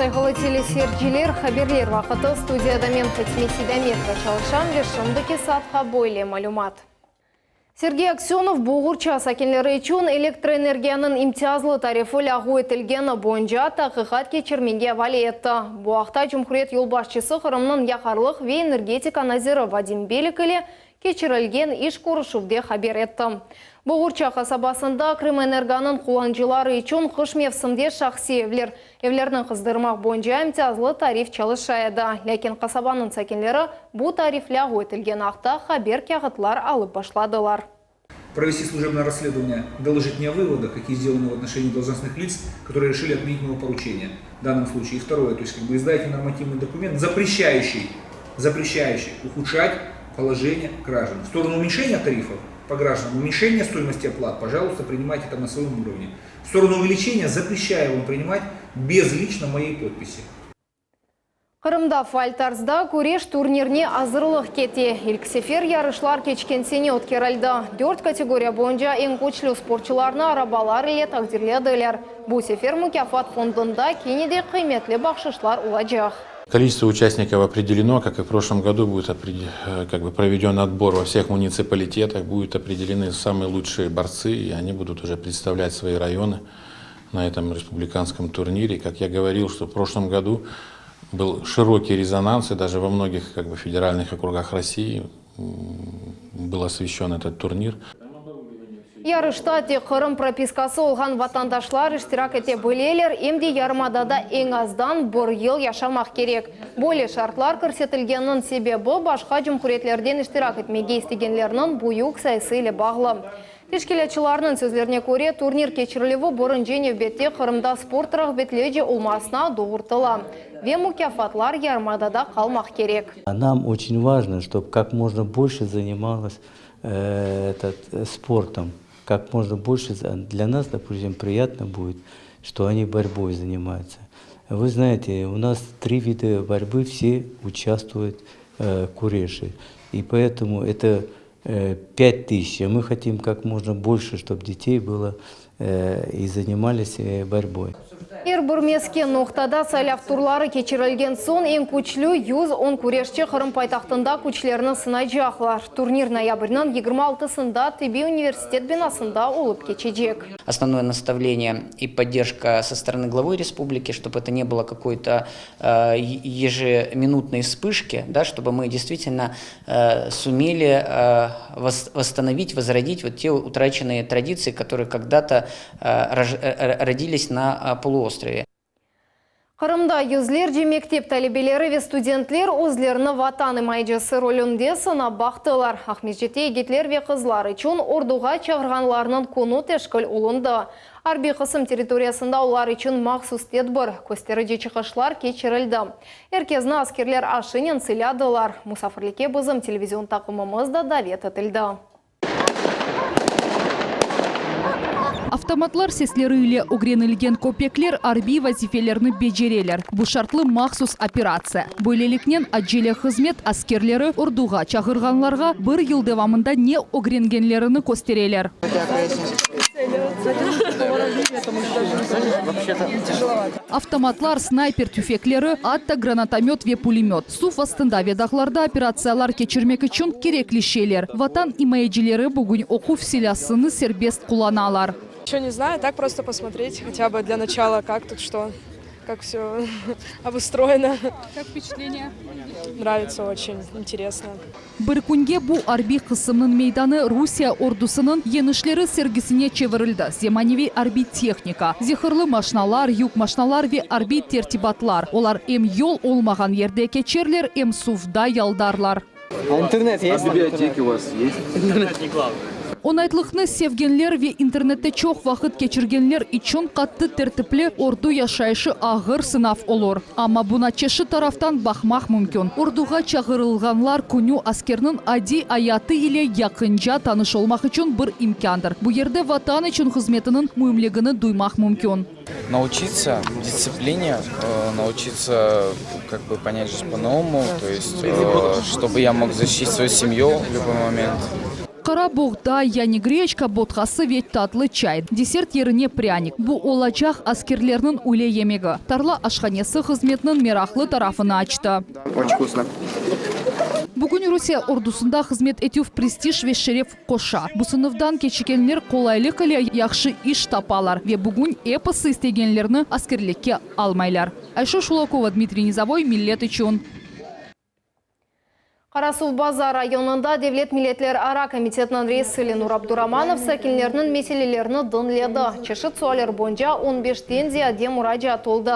Sayğılı teleseyirciler, haberler vaqıtı. Studiyada men, Fatime Seydametova, çalışam ve şimdiki saatqa böyle malümat. Sergey Aksönov Boğurça sakinleri içün elektroenergiyanıñ imtiyazlı tarifi lâğu etilgeni boyunca taqiqat keçirmege avale etti. Bu aqta cumhuriyet yolbaşçısı Qırımnıñ yaqarlıq ve energetika naziri Vadim Belik ile keçirilgen iş körüşüvde haber etti. Boğurça qasabasında Krımenergonıñ qullanıcıları içün qış mevsimde şahsiy evler evlerni qızdırmaq boyunca imtiyazlı tarif çalışa edi. Lâkin qasabanıñ sakinleri bu tarif lâğu etilgeni aqta haber kâğıtlar alıp başladılar. Провести служебное расследование, доложить мне о выводах, какие сделаны в отношении должностных лиц, которые решили отменить мое поручение в данном случае. И второе, то есть как бы издайте нормативный документ, запрещающий, запрещающий ухудшать положение граждан. В сторону уменьшения тарифов по гражданам, уменьшения стоимости оплат, пожалуйста, принимайте там на своем уровне. В сторону увеличения запрещаю вам принимать без лично моей подписи. Qırımda faal tarzda küreş turnirine azırlıq kete. İlk sefer yarışlar keçken sene ötkerildi. Dört kategoriya boyunca eñ küçlü sportçularnı arabalar ile taqdirlediler. Bu sefer mukâfat fondunda kene de qıymetli bahşışlar olacaq. Количество участников определено, как и в прошлом году будет как бы проведен отбор во всех муниципалитетах, будут определены самые лучшие борцы, и они будут уже представлять свои районы на этом республиканском турнире. Как я говорил, что в прошлом году был широкий резонанс, и даже во многих как бы, федеральных округах России был освещен этот турнир. Yarışta tek Qırım propiskası olğan vatandaşlar iştirak ete bileler, em de yarımadada eñ azdan bir yıl yaşamaq kerek. Böyle şartlar kirsetilgeniniñ sebebi başqa cumhuriyetlerden iştirak etmege istegenlerniñ büyük sayısı ile bağlı. Teşkilâtçılarnıñ sözlerine köre, turnir keçirilüvi birinci nevbette Qırımda sport rağbetlice olmasına doğrultıla ve mukâfatlar yarımadada qalmaq kerek. Нам очень важно, чтобы как можно больше занималось этот, спортом, как можно больше для нас, допустим, приятно будет, что они борьбой занимаются. Вы знаете, у нас три вида борьбы, все участвуют в куреши. И поэтому это 5000, а мы хотим как можно больше, чтобы детей было и занимались борьбой. Er bir mesken noqtada saylav turları keçirilgen soñ eñ küçlü 110 küreşçi Qırım paytahtında küçlerini sınaycaqlar. Turnir noyabrniñ 26-sında tibbiy universitet binasında olıp keçecek. Основное наставление и поддержка со стороны главы республики, чтобы это не было какой-то ежеминутной вспышки, да, чтобы мы действительно сумели восстановить, возродить вот те утраченные традиции, которые когда-то родились на полуострове. Qırımda yüzlerce mektep talebeleri ve studentler özlerini vatan imayecisi rolünde sınap baqtılar. Aqmescitte yigitler ve qızlar içün orduğa çağırğanlarnıñ künü teşkil olundı. Arbiy qısım territoriyasında olar içün mahsus tedbir, kösterici çıqışlar keçirildi. Er kesni askerler aşınen sıyladılar. Musafirlikke bizim televizion taqımımız da davet etildi. Avtomatlar sesleri ile ögrenilgen köpekler arbiy vazifelerni becereler. Bu şartlı mahsus operatsiya. Böyleliknen acele hızmet askerleri orduğa çağırğanlarğa bir yıl devamında ne ögrengenlerini köstereler. Avtomatlar, snayper tüfekleri, atta granatomöt ve pulemöt. Suv astında ve dağlarda operatsiyalar keçirmek içün kerekli şeyler. Vatan imayecileri bugün oquv silâsını serbest qullanalar. Еще не знаю, так просто посмотреть, хотя бы для начала, как тут что, как все обустроено. Как впечатление? Нравится очень, интересно. Bir künge bu arbiy qısımnıñ meydanı Rusiye ordusınıñ yeñişleri sergisine çevirildi. Zemaneviy arbiy tehnika, zırhlı maşinalar, yük maşinalar ve arbiy tertibatlar. Olar em yol olmağan yerde keçerler, em suvda yaldarlar. А интернет есть? А библиотеки у вас есть? Интернет не главное. Oñaytlıqnı sevgenler ve internette çoq vaqıt keçirgenler içün qattı tertipli ordu yaşayışı ağır sınav olur. Amma buña çeşit taraftan baqmaq mümkün. Orduğa çağırılğanlar künü askerniñ adiy ayatı ile yaqınca tanış olmaq içün bir imkândır. Bu yerde vatan içün hızmetiniñ müimligini duymaq mümkün. Научиться дисциплине, научиться как бы понять жизнь по-новому, то есть чтобы я мог защитить свою семью в любой момент. Qara boğday, yani greçka botqası ve tatlı çay. Desert yerine prânik. Bu olacaq askerlerniñ üyle yemegi. Tarla aşhanesi hızmetniñ meraqlı tarafını açtı. Oçün vkusno. Bugün Rusiye ordusında hızmet etüv prestij ve şeref qoşa. Bu sınıfdan keçkenler qolaylıq ile yahşı iş tapalar ve bugün episi istegenlerni askerlikke almaylar. Ayşe Şulakova, Dmitriy Nizovoy, Millet içün. Qarasuvbazar rayonında Devlet milletlerara komitetiniñ reisi Lenur Abduramanov sakinlerniñ meselelerini diñledi. Çeşit sualler boyunca on beşten ziyade muracaat oldı.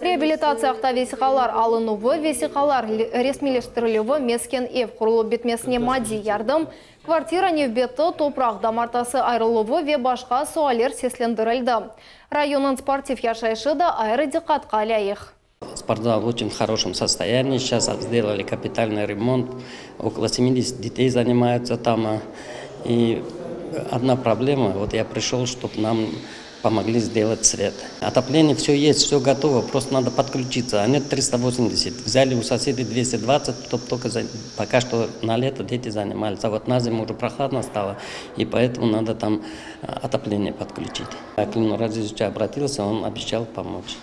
Reabilitatsiya aqta vesiqalar alınuvı, vesiqalar resmiyleştirilüvi, mesken ev qurulıp bitmesine maddiy yardım, kvartira nevbeti, topraq damartası ayırıluvı ve başqa sualler seslendirildi. Rayonnıñ sportiv yaşayışı da ayrı diqqatqa lâyıq. Спортзал в очень хорошем состоянии. Сейчас сделали капитальный ремонт. Около 70 детей занимаются там. И одна проблема, вот я пришел, чтобы нам помогли сделать свет. Отопление все есть, все готово, просто надо подключиться. А нет 380. Взяли у соседей 220, чтоб только за... пока что на лето дети занимались. А вот на зиму уже прохладно стало, и поэтому надо там отопление подключить. Я к Ленуру Азизовичу обратился, он обещал помочь.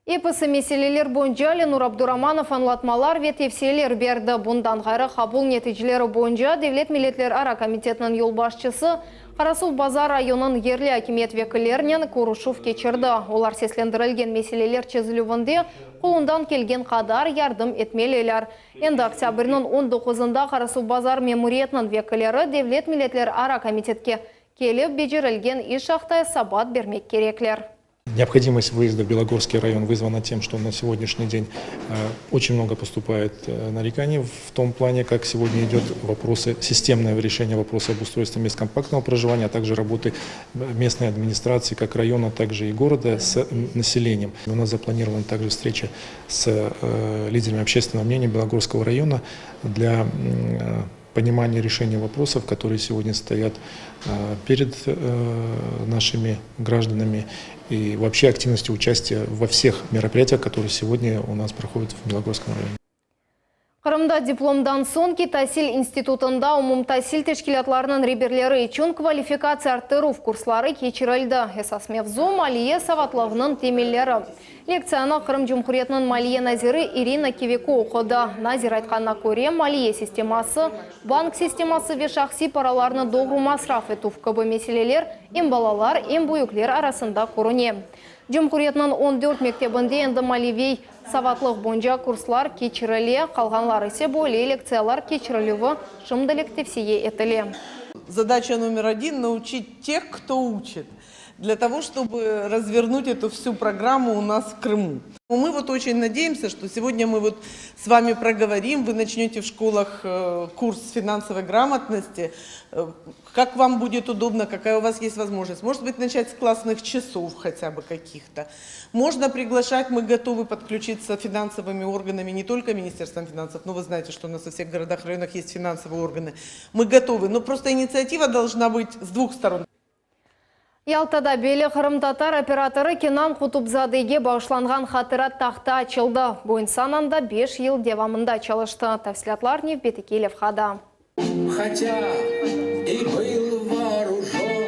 Episi meseleler boyunca Lenur Abduramanov añlatmalar ve tevsiyeler berdi. Bundan ğayrı qabul neticeleri boyunca Devlet milletlerara komitetiniñ yolbaşçısı Qarasuvbazar rayonınıñ yerli akimiyet vekillerinen körüşüv keçirdi. Olar seslendirilgen meseleler çezilüvinde qolundan kelgen qadar yardım etmeliler. Endi oktâbrniñ on doquzında Qarasuvbazar memuriyetiniñ vekilleri Devlet milletlerara komitetke kelip becerilgen iş aqta esabat bermek kerekler. Необходимость выезда в Белогорский район вызвана тем, что на сегодняшний день э, очень много поступает э, нареканий в том плане, как сегодня идет вопросы, системное решение вопроса об устройстве мест компактного проживания, а также работы местной администрации, как района, так же и города с населением. У нас запланирована также встреча с э, лидерами общественного мнения Белогорского района для понимания решения вопросов, которые сегодня стоят перед нашими гражданами и вообще активности участия во всех мероприятиях, которые сегодня у нас проходят в Белогорском районе. Qırımda diplomdan soñki tasil institutında umumtasil teşkilâtlarınıñ reberleri içün kvalifikatsiya arttıruv kursları keçirildi. Esas mevzu maliye savatlığınıñ temelleri. Lektsiyanı Qırım Cumhuriyetiniñ maliye naziri İrina Kiviko oqudı. Nazir aytqanına köre, maliye sisteması, bank sisteması ve şahsiy paralarnı doğru masraf etüv kibi meseleler em balalar, em büyükler arasında körüne. Cumhuriyetniñ 14 mektebinde endi maliyeviy savatlıq boyunca kurslar keçirile, qalğanlar ise böyle lektsiyalar keçirilüvi şimdilik tevsiye etile. Задача номер один – научить тех, кто учит, для того, чтобы развернуть эту всю программу у нас в Крыму. Мы вот очень надеемся, что сегодня мы вот с вами проговорим, вы начнете в школах э, курс финансовой грамотности, э, как вам будет удобно, какая у вас есть возможность. Может быть, начать с классных часов хотя бы каких-то. Можно приглашать, мы готовы подключиться финансовыми органами, не только Министерством финансов, но вы знаете, что у нас во всех городах, районах есть финансовые органы. Мы готовы, но просто инициатива должна быть с двух сторон. Yaltada belli qırımtatar operatorı Kenan Kutubzadege bağışlanğan hatıra tahta açıldı. Bu insan anda 5 yıl devamında çalıştı. Tafsilâtlar nevbetteki levhada. Хотя и был вооружен.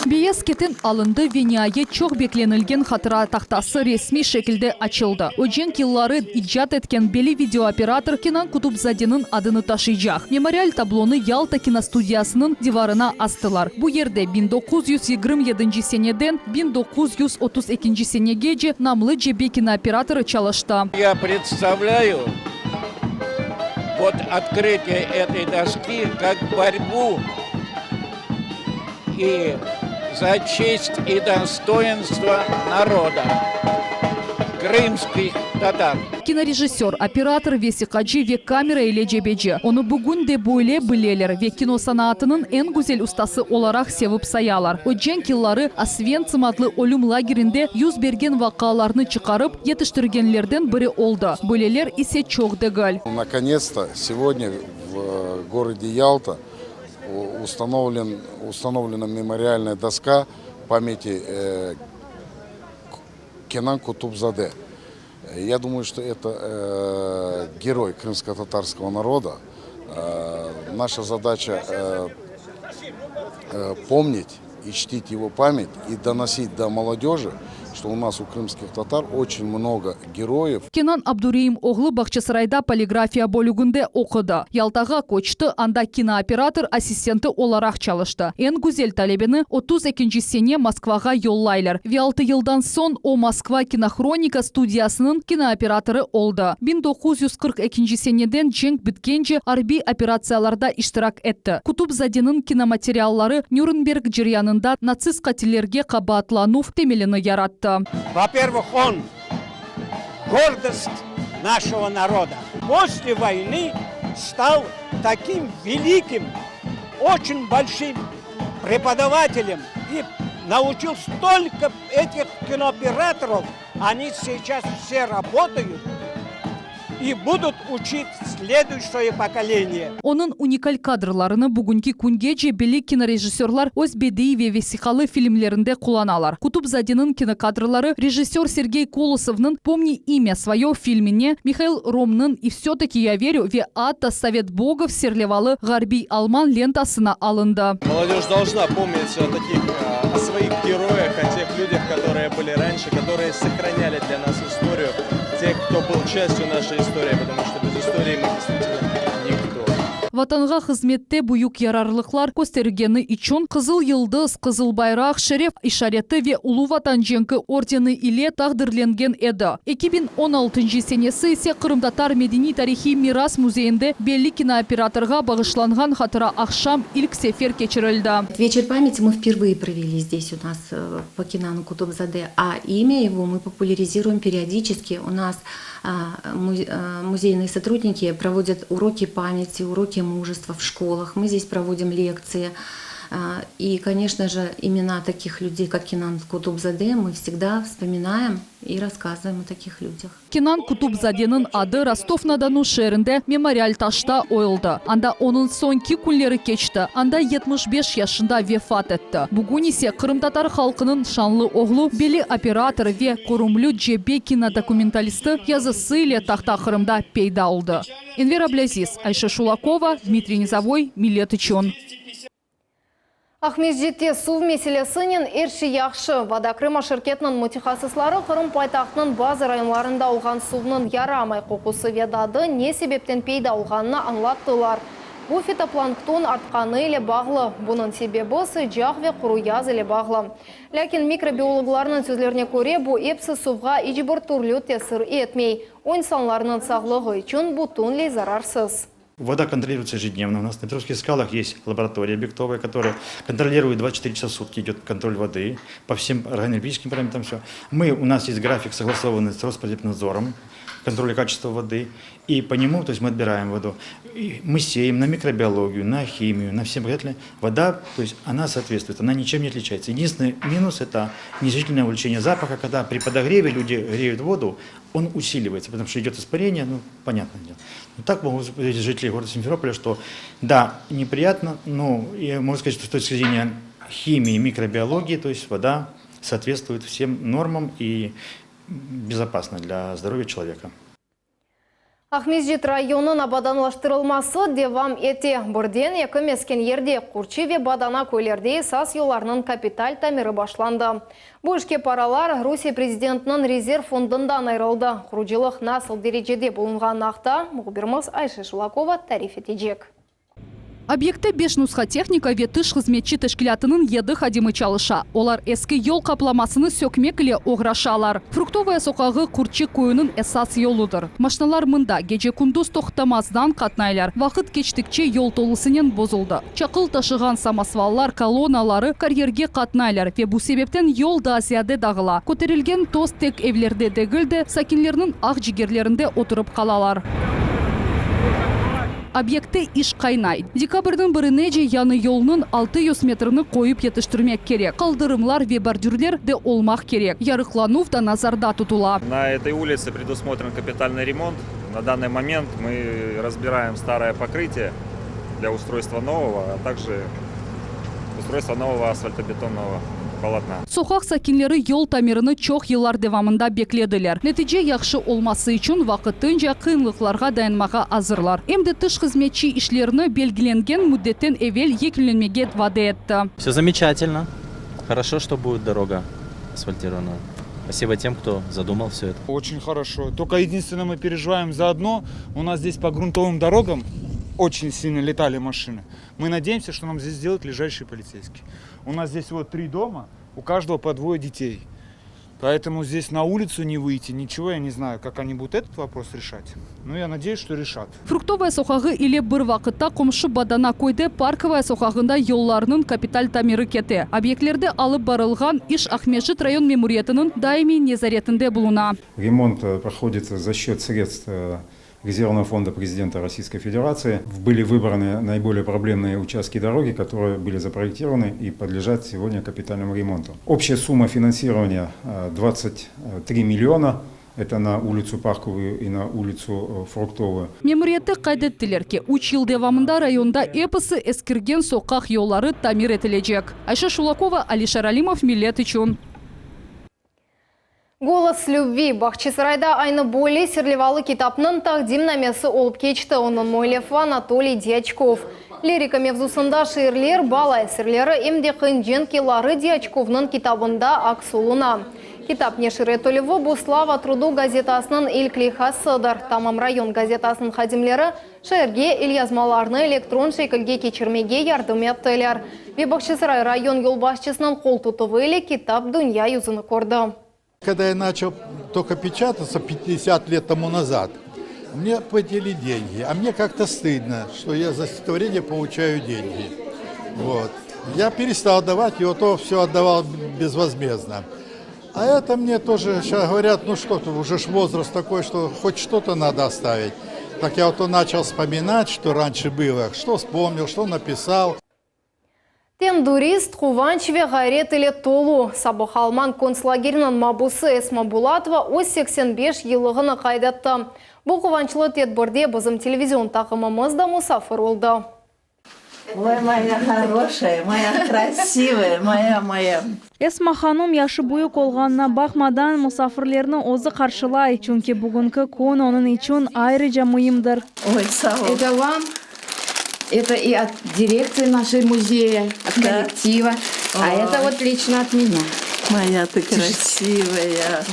Beyaz keten alındı ve niayet çoq beklenilgen hatıra tahtası resmiy şekilde açıldı. O cenk yılları icat etken belli videooperator Kenan Kutubzadeniñ adını taşıycaq. Memorial tablonı Yalta kinostudiyasınıñ divarına astılar. Bu yerde 1927 seneden 1932 senegece namlı cebe kinooperatorı çalıştı. Я представляю вот открытие этой доски как борьбу и за честь и достоинство народа, крымских татар. Kinorejissör, operator, vesiqacı ve kamera ile cebeci. Onı bugün de böyle bileler ve kino sanatınıñ eñ güzel ustası olaraq sevip sayalar. O cenk yılları Osventsim adlı ölüm lagerinde yüz bergen vaqialarnı çıqarıp yetiştirgenlerden biri oldı. Böyleler ise çoq degil. Наконец-то сегодня в городе Ялта установлен, установлена мемориальная доска памяти э, Кенан Кутубзаде. Я думаю, что это э, герой крымско-татарского народа. Наша задача помнить и чтить его память и доносить до молодежи, что у нас у крымских татар очень много героев. Kenan Abdureim oğlu Bağçasarayda poligrafiya bölüginde oqudı. Yaltağa köçti, anda kinooperator assistenti olaraq çalıştı. Eñ güzel talebeni 32-nci sene Moskvağa yollaylar ve altı yıldan soñ o Moskva kinohronika studiyasınıñ kinooperatorı oldı. 1942-nci seneden cenk bitkence arbiy operatsiyalarda iştirak etti. Kutub-zadeniñ kinomaterialları Nürnberg ceryanında natsist qatillerge qabaatlanuv temelini yarattı. Во-первых, он гордость нашего народа. После войны стал таким великим, очень большим преподавателем и научил столько этих кинооператоров. Они сейчас все работают и будут учить следующее поколение. Onıñ unikal kadrlarını bugünki küngece belli kinorejissörlar öz bediiy ve vesiqalı filmlerinde qullanalar. Kutub-zadeniñ kinokadrları rejissör Sergey Kolosovnıñ Pomni imya svoyo filmine, Mihail Rommnıñ И все-таки я верю ve atta Sovet bogov serlevalı ğarbiy-alman lentasına alındı. Молодежь должна помнить о таких, о своих героях, о тех людях, которые были раньше, которые сохраняли для нас историю, тех, кто был частью нашей истории, потому что без истории мы действительно никто. Vatanğa hızmette büyük yararlıqlar köstergeni içün Qızıl Yıldız, Qızıl Bayraq, Şeref İşareti ve Ulu Vatan cenki ordeni ile taqdirlengen edi. 2016-ncı senesi ise Qırımtatar medeniy-tarihiy miras müzeyinde belli kinooperatorğa bağışlanğan hatıra aqşam ilk sefer keçirildi. Вечер памяти мы впервые провели здесь у нас по Кинану Кутубзаде, а имя его мы популяризируем периодически. У нас музейные сотрудники проводят уроки памяти, уроки мужества в школах. Мы здесь проводим лекции. И, конечно же, имена таких людей, как Кинан Кутубзаде, мы всегда вспоминаем и рассказываем о таких людях. Kenan Kutub-zadeniñ adı Rostov-na-Donu şeerinde memorial taşta oyuldı. Anda onıñ soñki künleri keçti, anda 75 yaşında vefat etti. Bugün ise qırımtatar halqınıñ şanlı oğlu, belli operator ve körümli cebe kinodokumentalisti yazısı ile tahta Qırımda peyda oldı. Enver Ablâziz, Ayşe Şulakova, Dmitriy Nizovoy, Millet içün. Aqmescitte suv meselesinen er şey yahşı. Voda Krıma şirketiniñ mütehassısları Qırım paytahtınıñ bazı rayonlarında olğan suvnıñ yaramay qoqusı ve dadı ne sebepten peyda olğanını añlattılar. Bu fitoplankton artqanı ile bağlı. Bunıñ sebebi sıcaq ve quru yaz ile bağlı. Lâkin mikrobiologlarnıñ sözlerine köre, bu episi suvğa iç bir türlü tesir etmey. O insanlarnıñ sağlığı içün bütünley zararsız. Вода контролируется ежедневно. У нас на Петровских скалах есть лаборатория объектовая, которая контролирует 24 часа в сутки, идет контроль воды по всем органолептическим параметрам. Все. Мы, у нас есть график, согласованный с Роспотребнадзором, контроля качества воды, и по нему, то есть мы отбираем воду. И мы сеем на микробиологию, на химию, на все показатели. Вода, то есть она соответствует, она ничем не отличается. Единственный минус – это незначительное увеличение запаха, когда при подогреве люди греют воду, он усиливается, потому что идет испарение, ну, понятное дело. Но так могу сказать жители города Симферополя, что да, неприятно, но я могу сказать, что с точки зрения химии, микробиологии, то есть вода соответствует всем нормам и безопасна для здоровья человека. Aqmescit rayonınıñ abadanlaştırılması devam ete. Birden eki mesken yerde, Qurçı ve Badana köylerde esas yollarnıñ kapital tamiri başlandı. Bu işke paralar Rusiye prezidentiniñ rezerv fondundan ayırıldı. Qurucılıq nasıl derecede bulunğanı aqta mühbirimiz Ayşe Şulakova tarif etecek. Obyektte beş nusha tehnika ve tış hızmetçi teşkilâtınıñ yedi hadimi çalışa. Olar eski yol qaplamasını sökmek ile oğraşalar. Fruktovaya soqağı Qurçı köyüniñ esas yoludır. Maşinalar mında gece-kündüz toqtamazdan qatnaylar. Vaqıt keçtikçe yol tolusınen bozuldı. Çaqıl taşığan samosvallar kolonnaları karyerge qatnaylar ve bu sebepten yol daa ziyade dağıla. Köterilgen toz tek evlerde degil de, sakinlerniñ aqcigerlerinde oturıp qalalar. Obyektte iş qaynay. Dekabrniñ birinece yañı yolnıñ 600 metrini qoyıp yetiştirmek kerek. Qaldırımlar ve bordürler de olmaq kerek. Yarıqlanuv da nazarda tutula. На этой улице предусмотрен капитальный ремонт. На данный момент мы разбираем старое покрытие для устройства нового, а также устройства нового асфальтобетонного. полотна. Soqaq sakinleri yol tamirini çoq yıllar devamında beklediler. Netice yahşı olması içün vaqtınca qıyınlıqlarğa dayanmağa azırlar. Em de tış hızmetçi işlerni belgilengen müddetten evel yekünlenmege vade etti. Vse zamечательно. Хорошо, что будет дорога асфальтирована. Спасибо тем, кто задумал все это. Очень хорошо. Только единственное, мы переживаем за одно. У нас здесь по грунтовым дорогам очень сильно летали машины. Мы надеемся, что нам здесь сделают лежачие полицейские. У нас здесь вот три дома, у каждого по двое детей. Поэтому здесь на улицу не выйти, ничего, я не знаю, как они будут этот вопрос решать. Но я надеюсь, что решат. Fruktovaya soqağı ile bir vaqıtta qomşu Badana köyde Parkovaya soqağında yollarnıñ kapital tamiri kete. Obyektlerde alıp barılğan iş Aqmescit rayon memuriyetiniñ daimiy nezaretinde buluna. Remont проходит за счет средств Резервного фонда президента Российской Федерации. Были выбраны наиболее проблемные участки дороги, которые были запроектированы и подлежат сегодня капитальному ремонту. Общая сумма финансирования 23 миллиона. Это на улицу Парковую и на улицу Фруктовую. Memuriyette qayd ettiler ki, üç yıl devamında rayonda episi eskirgen soqaq yolları tamir etilecek. Ayşe Şulakova, Alişer Alimov, Millet içün. Golos lübvi, Bahçesarayda aynı böyle serlevalı kitapnıñ taqdimnamesi olıp keçti. Onıñ müellifi Anatoliy Dyaçkov. Lirika mevzusında şiirler, bala eserleri em de qıyın cenk yılları Dyaçkovnıñ kitabında aks oluna. Kitap neşir etilüvi bu Slava trudu gazetasınıñ ilk leyhasıdır. Tamam rayon gazetasınıñ hadimleri şairge elyazmalarnı elektron şekilge keçirmege yardım ettiler. Ve Bağçasaray rayon yolbaşçısınıñ qol tutuvı ile kitap dünya yüzüni kördi. Когда я начал только печататься 50 лет тому назад, мне платили деньги, а мне как-то стыдно, что я за стихотворение получаю деньги. Вот. Я перестал давать, и вот то все отдавал безвозмездно. А это мне тоже сейчас говорят, ну что ты, уже ж возраст такой, что хоть что-то надо оставить. Так я вот то начал вспоминать, что раньше было, что вспомнил, что написал. Tendürist, quvanç ve ğayret ile tolu. Sabıq alman kontslageriniñ mabusı Esma Bulatova öz 85 yıllığını qayd etti. Bu quvançlı tedbirde bizim televizion taqımımız da musafir oldı. Oy, moya horoşaya, moya krasivaya, moya, moya. Esma hanum yaşı büyük olğanına baqmadan, musafirlerni özü qarşılay, çünki bugünki kün onıñ içün ayrıca müimdir. Oy, sağ ol. Это вам, это и от дирекции нашей музея, от коллектива, а это вот лично от меня. Моя ты красивая.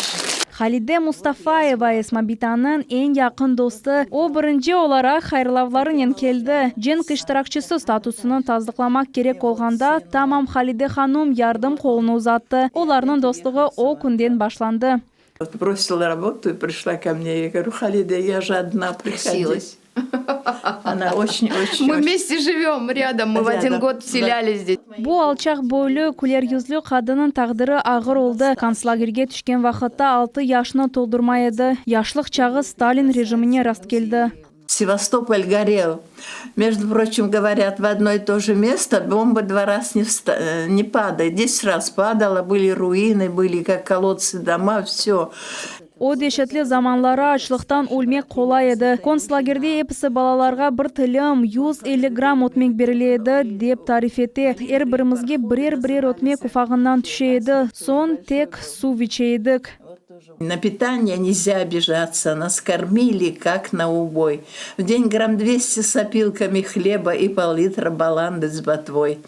Halide Mustafayeva, Esma bitanıñ eñ yaqın dostu. O, birinci olaraq hayırlavlarınen keldi. Cenk iştirakçisi statusını tasdıqlamaq kerek olğanda, tamam Halide hanum yardım qolunı uzattı. Olarnıñ dostluğı o künden başlandı. Бросила работу и пришла ко мне. Я говорю, Халида, я же одна, приходи. Просилась. Она очень-очень... Мы вместе живем рядом, мы в один год вселялись здесь. Bu alçaq boylu, küleryüzlü qadınnıñ taqdiri ağır oldı. Kontslagerge tüşken vaqıtta altı yaşını toldurmay edi. Yaşlıq çağı Stalin rejimine rastkeldi. Севастополь горел. Между прочим, говорят, в одно и то же место бомба два раза не, вста... не падает. Десять раз падала, были руины, были как колодцы дома, все. O deşetli zamanları açlıqtan ölmek qolay edi. Kontslagerde episi balalarğa bir tilim, 150 gramm ötmek berile edi, dep tarif ete. Er birimizge birer-birer ötmek ufağından tüşe edi. Soñ tek suv içe edik. На питание нельзя обижаться, нас кормили как на убой. В день грамм 200 с опилками хлеба и пол-литра баланды с ботвой.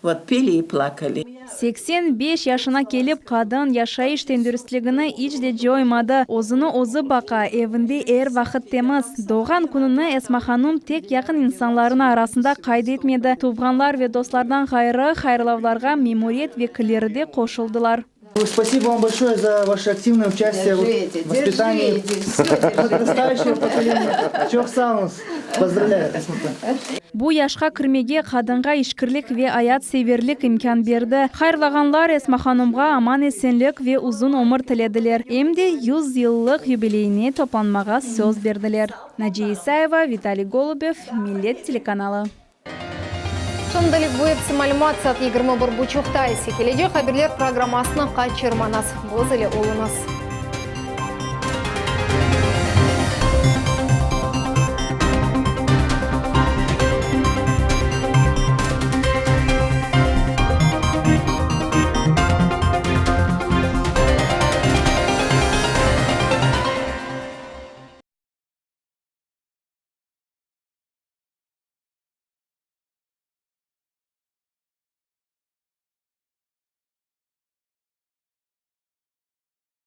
Вот пили и плакали. 85 yaşına kelip, qadın yaşayış tendüristligini iç de coymadı. Özüni özü baqa, evinde er vaqıt temiz. Doğğan kününi Esma hanum tek yaqın insanlarınıñ arasında qayd etmedi. Tuvğanlar ve dostlardan ğayrı, hayırlavlarğa memuriyet vekilleri de qoşuldılar. Спасибо вам большое за ваше активное участие Держите, в воспитании держите, всё держите. подрастающего поколения. Çoq sağ oluñız. Поздравляю. Bu yaşqa kirmege qadınğa işkirlik ve ayatseverlik imkân berdi. Hayırlağanlar Esma hanumğa aman-esenlik ve uzun ömür tilediler, em de 100 yıllıq yubileyine toplanmağa söz berdiler. Naciye İsayeva, Vitaliy Golubev, Millet telekanalı. Şimdilik bu episi malümat saat 21 buçuqta ise kelecek haberler programmasını qaçırmañız. Biz ile oluñız.